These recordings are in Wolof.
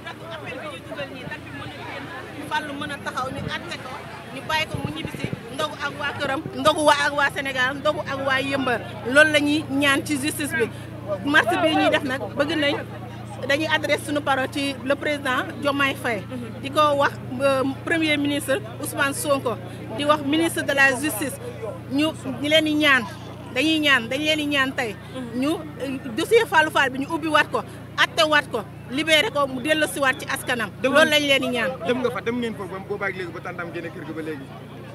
appel bi ñuy dugal nii date bi mën a génn Fallou mën a taxaw ñu àtte ko ñu bàyyi ko mu ñibbisi ndogu ak waa këram ndogu ak waa Sénégal ndogu ak waa Yëmbal loolu la ñuy ñaan ci justice bi marche bi ñuy def nag bëgg nañ dañuy adresse suñu parole ci le président Diomaye Faye di ko wax premier ministre Ousmane Sonko di wax ministre de la justice ñu leen di ñaan dañ leen di ñaan tey ñu dossier Fallou Fall bi ñu ubbi waat ko atte waat ko libéré ko mu dellu si waat ci askanam loolu lañ leen di ñaan dem nga fa dem ngeen foofu boobaag léegi ba tantam génne kër ga ba léegi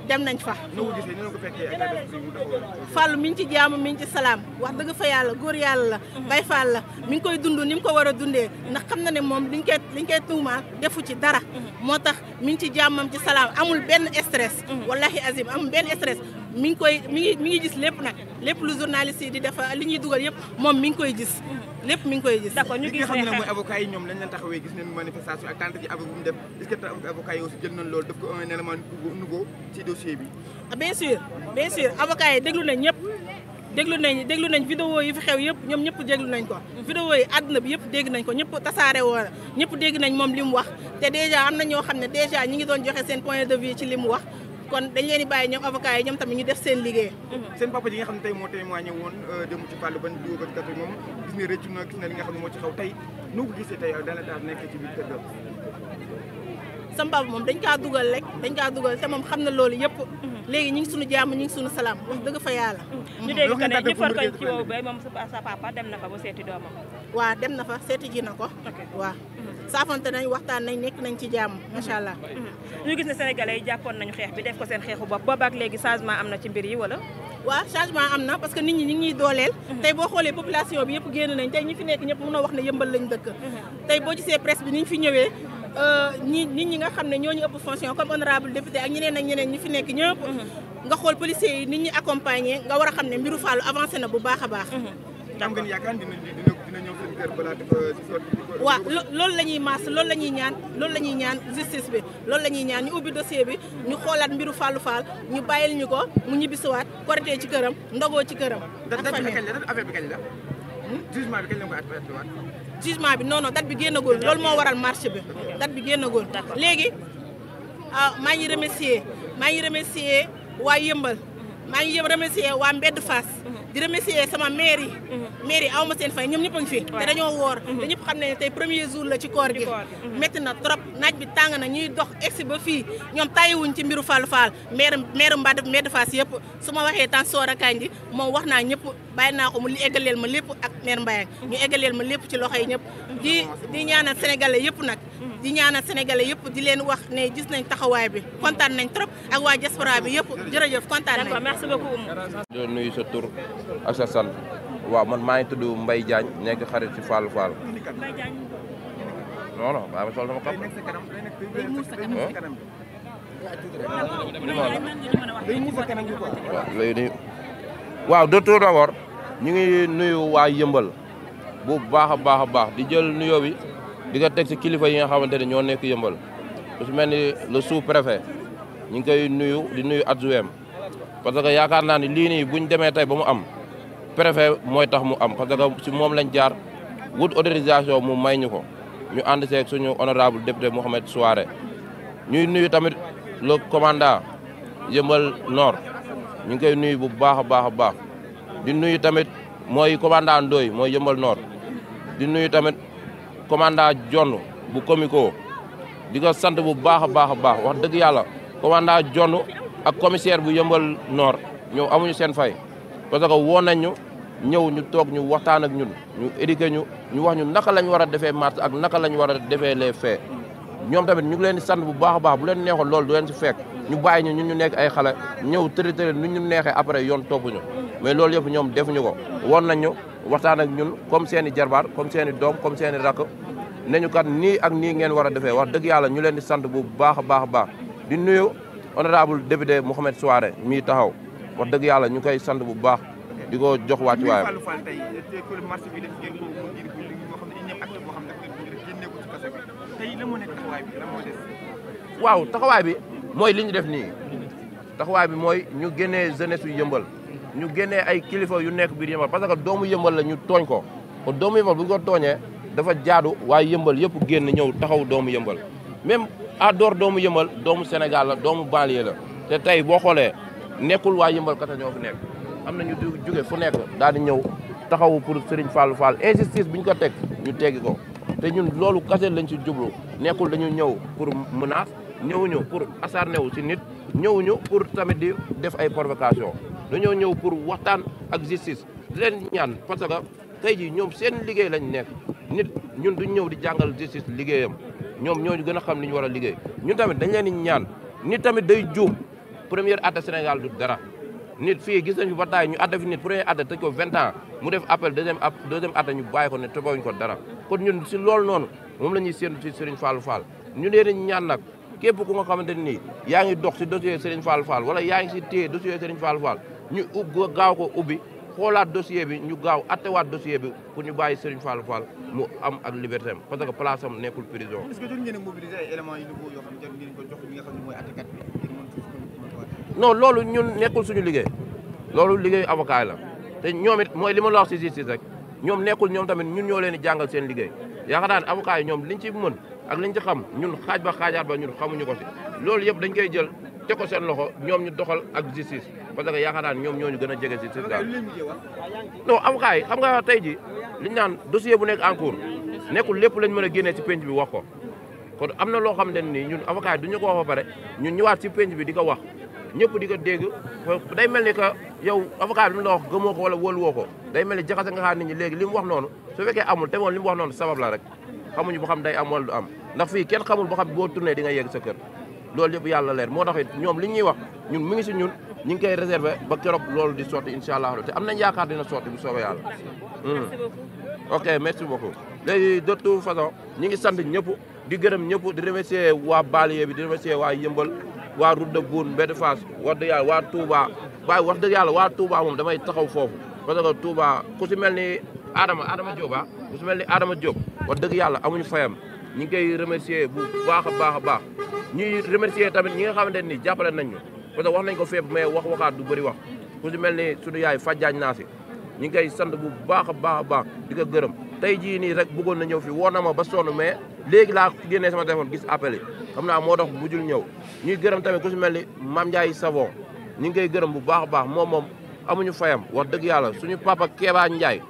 dem nañ fa noo ko gisee ni ko fekkee ak def ci mu taxaw Fallou mi ngi ci jaamu mi ngi ci salaam wax dëgg fa yàlla góor yàlla la Baye Fall la mi ngi koy dund ni mu ko war a dundee ndax xam na ne moom liñ koy tuumaal defu ci dara moo tax mi ngi ci jàmmam ci salaam amul benn stress wallahi azim amul benn stress mi ngi gis lépp nag lépp lu journaliste yi di def li ñuy dugal yëpp moom mi ngi koy gis lépp mi ngi koy gis. d'accord ñu gis xam ne mooy avocat yi ñoom lañ leen taxawee gis nañ manifestation ak tentative avocat bu mu def est-ce que avocat yi aussi jël nañ loolu def ko un élément nouveau ci dossier bi. bien sûr avocat yi déglu nañ ñëpp déglu nañ vidéo yi fi xew yëpp ñoom ñëpp déglu nañ ko. vidéo yi àdduna bi yëpp dégg nañ ko ñëpp tasaare woon ñëpp dégg nañ moom li mu wax te déjà am na ñoo xam ne déjà ñi ngi doon joxe seen point de vue ci li mu wax. kon dañ leen di bàyyi ñoom avocat yi ñoom tamit ñu def seen liggéey. seen papa ji nga xam ne tey moo témoigné woon dem ci Fallou ban dugg ko ci kàddu moom gis nga rëccu na gis na li nga xam ne moo ci xaw tey noo ko gisee tey dans l'état nekk ci biir kër ga. sama papa moom dañ kaa dugal te moom xam na loolu yëpp. léegi ñu ngi suñu jàmm ñu ngi suñu salaam wax dëgg fa yàlla. ñu dégg que ne ñu for ko ci wow bay moom sa papa dem na fa ba seeti doomam. waaw dem na fa seeti ji na ko. waaw saafante nañ waxtaan nañ nekk nañ ci jàmm macha allah. ñu gis ne sénégalais yi jàppoon nañu xeex bi def ko seen xeexu bopp boobaak léegi changement am na ci mbir yi wala. waaw changement am na parce que nit ñi ñu ngi ñuy dooleel. tey boo xoolee population bi yëpp génn nañ tey ñi fi nekk ñëpp mënoo wax ne Yëmbal lañ dëkk. tey boo gisee presse bi ni ñu fi ñëwee nit ñi nga xam ne ñoo ñu ëpp fonction comme honorable député ak ñeneen ñi fi nekk ñëpp. nga xool policiers yi nit ñi accompagner nga war a xam ne mbiru Fallou avancé na bu baax a baax. am ngeen yaakaar dina ñëw seen kër balaa dafa si sotti. waaw loolu la ñuy maas loolu la ñuy ñaan justice bi loolu la ñuy ñaan ñu ubbi dossier bi ñu xoolaat mbiru Fallou Fall ñu bàyyil ñu ko mu ñibbisiwaat korité ci këram ndogoo ci këram. ak famille affaire bi kañ la jugement bi kañ la ko attewaat. jugement bi non date bi génnagul loolu moo waral marché bi date bi génnagul. léegi maa ngi remercier waa Yëmbal maa ngi remercier waa Mbedd Fass di remercier sama maire yi aw ma seen fay ñoom ñëpp a ngi fi te dañoo woor te ñëpp xam ne tey premier jour la ci koor gi métti na trop naaj bi tàng na ñuy dox egsi ba fii ñoom tàyyiwuñ ci mbiru Fallou Fall maire Mbedd Fass yëpp su ma waxee tan Soora Kanji moom wax naa ñëpp bàyyi naa ko mu eggaleel ma lépp ak maire Mbayang ñu eggaleel ma lépp ci loxo yi ñëpp di ñaanal sénégalais yëpp nag di ñaanal sénégalais yëpp di leen wax ne gis nañ taxawaay bi kontaan nañ trop ak waa diaspora bi yëpp jërëjëf kontaan nañ. merci beaucoup. di nuyu sa tur ak sa sant waaw man maa ngi tudd Mbaye Diagne nekk xarit ci Fallou Fall. non non waaw ma sol sama kap. waaw de tout d'abord ñu ngi nuyu waa Yëmbal bu baax a baax di jël nuyoo bi. di nga teg si kilifa yi nga xamante ne ñoo nekk Yëmbal su mel ni le sous-préfet ñu ngi koy nuyu di nuyu adjoint parce que yaakaar naa ni lii nii buñ demee tey ba mu am préfet mooy tax mu am parce que si moom lañ jaar wut autorisation mu may ñu ko ñu ànd seeg suñu honorable député Mouhamed Souaré ñuy nuyu tamit le commandant Yëmbal Nord ñu ngi koy nuyu bu baax a baax di nuyu tamit mooy commandant Ndoye mooy Yëmbal Nord di nuyu tamit commandant Jonn bu Comico di ko sant bu baax a baax wax dëgg yàlla commandant Jonn ak commissaire bu Yëmbal Nord ñoom amuñu seen fay parce que woo nañ ñu ñëw ñu toog ñu waxtaan ak ñun ñu éduqué ñu wax ñu naka lañ war a defee marche ak naka lañ war a defee les faits ñoom tamit ñu ngi leen di sant bu baax a baax bu leen neexoon loolu du leen si fekk ñu bàyyi ñu ñun ñu nekk ay xale ñëw tëri nu ñu neexee après yoon toppuñu mais loolu yëpp ñoom defuñu ko woon nañ ñu waxtaan ak ñun comme seen i jarbaat comme seen i doom comme seen i rakk ne ñu kat nii ak nii ngeen war a defee wax dëgg yàlla ñu leen di sant bu baax a baax di nuyu honorable député Mouhamed Souaré mii taxaw wax dëgg yàlla ñu koy sant bu baax di ko jox wàccu waayam. waaw taxawaay bi mooy li ñu def nii taxawaay bi mooy ñu génnee jeunesse yu Yëmbal ñu génnee ay kilifa yu nekk biir Yëmbal parce que doomu Yëmbal la ñu tooñ ko kon doomu Yëmbal bu ñu ko tooñee dafa jaadu waaye yëmbal yëpp génn ñëw taxaw doomu yëmbal même à dehors doomu yëmbal doomu Sénégal la doomu banlieue la te tey boo xoolee nekkul waa yëmbal kata ñoo fi nekk am na ñu jóge fu nekk daal di ñëw taxawu pour Serigne Fallou Fall injustice bi ñu ko teg ñu teggi ko te ñun loolu kase lañ ci jublu nekkul dañu ñëw pour menace ñëwuñu pour acharné wu ci nit ñëwuñu pour tamit di def ay provocation dañoo ñëw pour waxtaan ak justice di leen ñaan parce que tey jii ñoom seen liggéey lañ nekk nit ñun duñ ñëw di jàngal justice liggéeyam ñoom ñooñu gën a xam li ñu war a liggéey ñun tamit dañ leen di ñaan nit tamit day juum première atte Sénégal du dara nit fii gis nañu ba taay ñu atte fi nit premier atte tëj ko 20 ans mu def appel deuxième atte ñu bàyyi ko ne tëbawuñ ko dara kon ñun si loolu noonu moom la ñuy séentu ci Serigne Fallou Fall ñu leen ñaan nag képp ku nga xamante ni yaa ngi dox si dossier Serigne Fallou Fall wala yaa ngi si téye dossier Serigne Fallou Fall ñu gaaw ko ubbi xoolaat dossier bi ñu gaaw attewaat dossier bi pour ñu bàyyi Serigne Fallou Fall mu am ak liberté am parce que place am nekkul prison. est-ce que jot ngeen a mobiliser ay éléments yu nouveau yoo xam ne ngeen ko jox li nga xam ne mooy attekat bi non loolu ñun nekkul suñu liggéey loolu liggéey avocat la te ñoom it mooy li ma la wax si justice rek ñoom nekkul ñoom tamit ñun ñoo leen di jàngal seen liggéey yaakaar naa ne avocat yi ñoom liñ ci mën ak liñ ci xam ñun xaaj ba xaajaat ba ñun xamuñu ko si loolu yëpp dañ koy jël te ko seen loxo ñoom ñu doxal ak justice parce que yaakaar naa ne ñoom ñooñu gën a jege si daal non avocat yi xam nga tey ji liñ naan dossier bu nekk en cours nekkul lépp lañ mën a génnee si penc bi wax ko kon am na loo xam ne nii ñun avocat yi duñu ko wax ba pare ñun ñëwaat si penc bi di ko wax ñëpp di ko dégg day mel ni que yow avocat bi mu la wax gëmoo ko wala wóoluwoo ko day mel ni jaxase nga xaar nit ñi léegi li mu wax noonu su fekkee amul te moom li mu wax noonu sabab la rek xamuñu ba xam day am wala du am ndax fii kenn xamul ba xam boo tourné di nga yegg sa kër loolu yëpp yàlla leer moo tax it ñoom li ñuy wax ñun mu ngi si ñun ñu ngi koy réservé ba keroog loolu di sotti incha allah te am nañ yaakaar dina sotti bu soobee yàlla. ok merci beaucoup léegi de toute façon ñi ngi sant ñëpp di gërëm ñëpp di remercier waa banlieue bi di remercier waa Yëmbal waa Route de Boune Mbedd Fass wax dëgg yàlla waa Touba waaye wax dëgg yàlla waa Touba moom damay taxaw foofu parce que Touba ku si mel ni Adama Diop ku si mel ni Adama Diop wax dëgg yàlla amuñu fayam ñu ngi koy remercier bu baax a baax ñuy remercier tamit ñi nga xamante ni jàppale nañ ñu parce que wax nañ ko fépp mais waxaat du bëri wax ku si mel ni sunu yaay Fadiagne Naasi ñu ngi koy sant bu baax a baax di ko gërëm tey jii nii rek bëggoon na ñëw fi woo na ma ba sonn mais léegi laa génnee sama téléphone gis appel yi xam naa moo tax mujjul ñëw ñuy gërëm tamit ku si mel ni Mame Ndiaye Savon ñu ngi koy gërëm bu baax a baax moom amuñu fayam wax dëgg yàlla suñu papa Kéba Ndiaye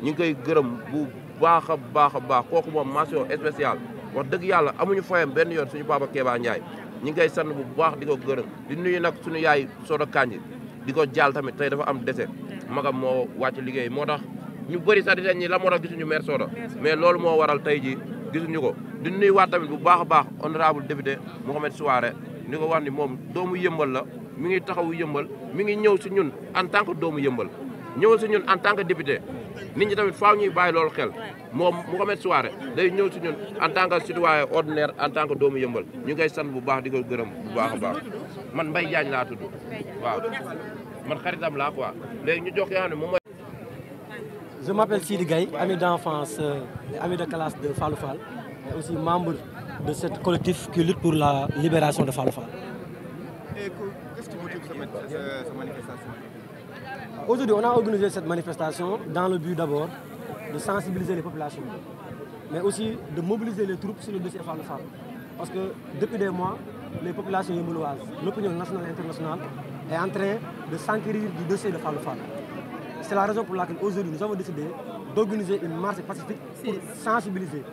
ñu ngi koy gërëm bu baax a baax kooku moom mention spéciale wax dëgg yàlla amuñu fayam benn yoon suñu papa Kéba Ndiaye ñu ngi koy sant bu baax di ko gërëm di nuyu nag suñu yaay Soda Kanji di ko jaal tamit tey dafa am décès magam moo wàcc liggéey moo tax ñu bëri sax di leen ñi la moo tax gisuñu maire Soda mais loolu moo waral tey ji gisuñu ko di nuyu waat tamit bu baax a baax honorable député Mouhamed Souare ni ko wax ni moom doomu Yëmbal la mi ngi taxawu Yëmbal mi ngi ñëw si ñun en tant que doomu Yëmbal ñëwal si ñun en tant que député nit ñi tamit faaw ñuy bàyyi loolu xel moom Mouhamed Souare day ñëw si ñun en tant que citoyen ordinaire en tant que doomu Yëmbal ñu ngi koy sant bu baax di ko gërëm bu baax a baax man Mbaye Diagne laa tudd waaw man xaritam laa quoi léegi ñu jox ki nga xam ne moom mooy. Je m'appelle Sidi Gaye, ami d'enfance et ami de classe de Fallou Fall, et aussi membre de ce collectif qui lutte pour la libération de Fallou Fall. Et qu'est-ce qui motive cette manifestation? Aujourd'hui, on a organisé cette manifestation dans le but d'abord de sensibiliser les populations, mais aussi de mobiliser les troupes sur le dossier Fallou Fall. Parce que depuis des mois, les populations yembouloises, l'opinion nationale et internationale est en train de s'enquérir du dossier de Fallou Fall. C'est la raison pour laquelle aujourd'hui nous avons décidé d'organiser une marche pacifique pour sensibiliser,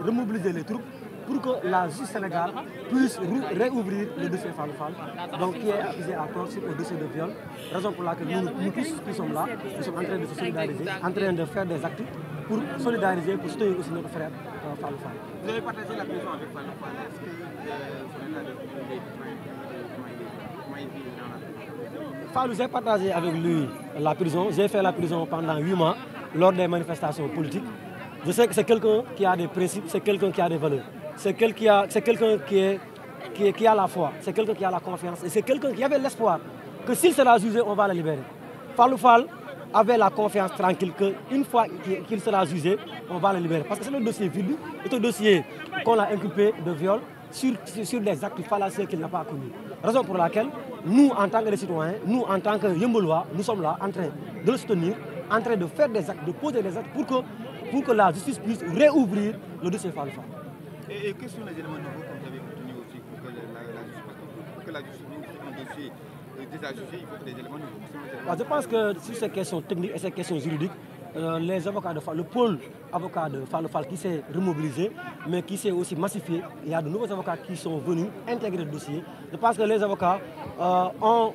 remobiliser les troupes pour que la justice Sénégal puisse réouvrir le dossier Fallou Fall, donc qui est accusé à tort sur le dossier de viol. Raison pour laquelle nous tous qui sommes là, nous sommes en train de se solidariser, en train de faire des actes pour solidariser, pour soutenir aussi notre frère Fallou Fall. Vous avez partagé la prison avec Fallou Fall. Est-ce que son état de Fallou, j'ai partagé avec lui la prison. J'ai fait la prison pendant 8 mois lors des manifestations politiques. Je sais que c'est quelqu'un qui a des principes, c'est quelqu'un qui a des valeurs. C'est quelqu'un qui a la foi, c'est quelqu'un qui a la confiance et c'est quelqu'un qui avait l'espoir que s'il sera jugé, on va le libérer. Fallou Fall avait la confiance tranquille qu'une fois qu'il sera jugé, on va le libérer. Parce que c'est le dossier vide, c'est un dossier qu'on a inculpé de viol sur des actes fallacieux qu'il n'a pas commis. Raison pour laquelle nous, en tant que citoyens, nous, en tant que Yembolois, nous sommes là en train de le soutenir, en train de faire des actes, de poser des actes pour que pour que la justice puisse réouvrir le dossier Fallou Fall. Et quels sont les éléments nouveaux que vous avez obtenus aussi pour que la justice ouvre un dossier déjà jugé, il faut des éléments nouveaux. Je pense que sur ces questions techniques et ces questions juridiques, les avocats de Fall, le pôle avocat de Fallou Fall qui s'est remobilisé, mais qui s'est aussi massifié, il y a de nouveaux avocats qui sont venus intégrer le dossier. Je pense que les avocats ont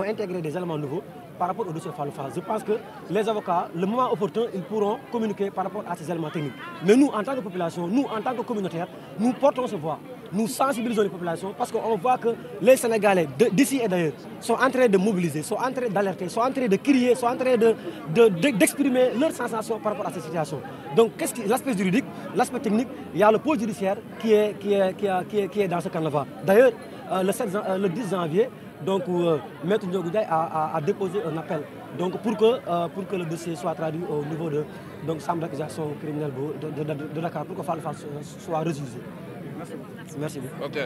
intégré des éléments nouveaux par rapport au dossier Fallou Fall. Je pense que les avocats, le moment opportun, ils pourront communiquer par rapport à ces éléments techniques. Mais nous, en tant que population, nous, en tant que communautaires, nous portons ce voix. Nous sensibilisons les populations parce qu'on voit que les Sénégalais d'ici et d'ailleurs sont en train de mobiliser, sont en train d'alerter, sont en train de crier, sont en train d'exprimer leurs sensations par rapport à cette situation. Donc, l'aspect juridique, l'aspect technique, il y a le pôle judiciaire qui est dans ce carnaval. D'ailleurs, le 10 janvier, donc, Maître Ndiogou Ndiaye a déposé un appel donc, pour que le dossier soit traduit au niveau de chambre d'accusation criminelle de Dakar, pour que Fallou Fall soit rejugé. Merci beaucoup. Ok.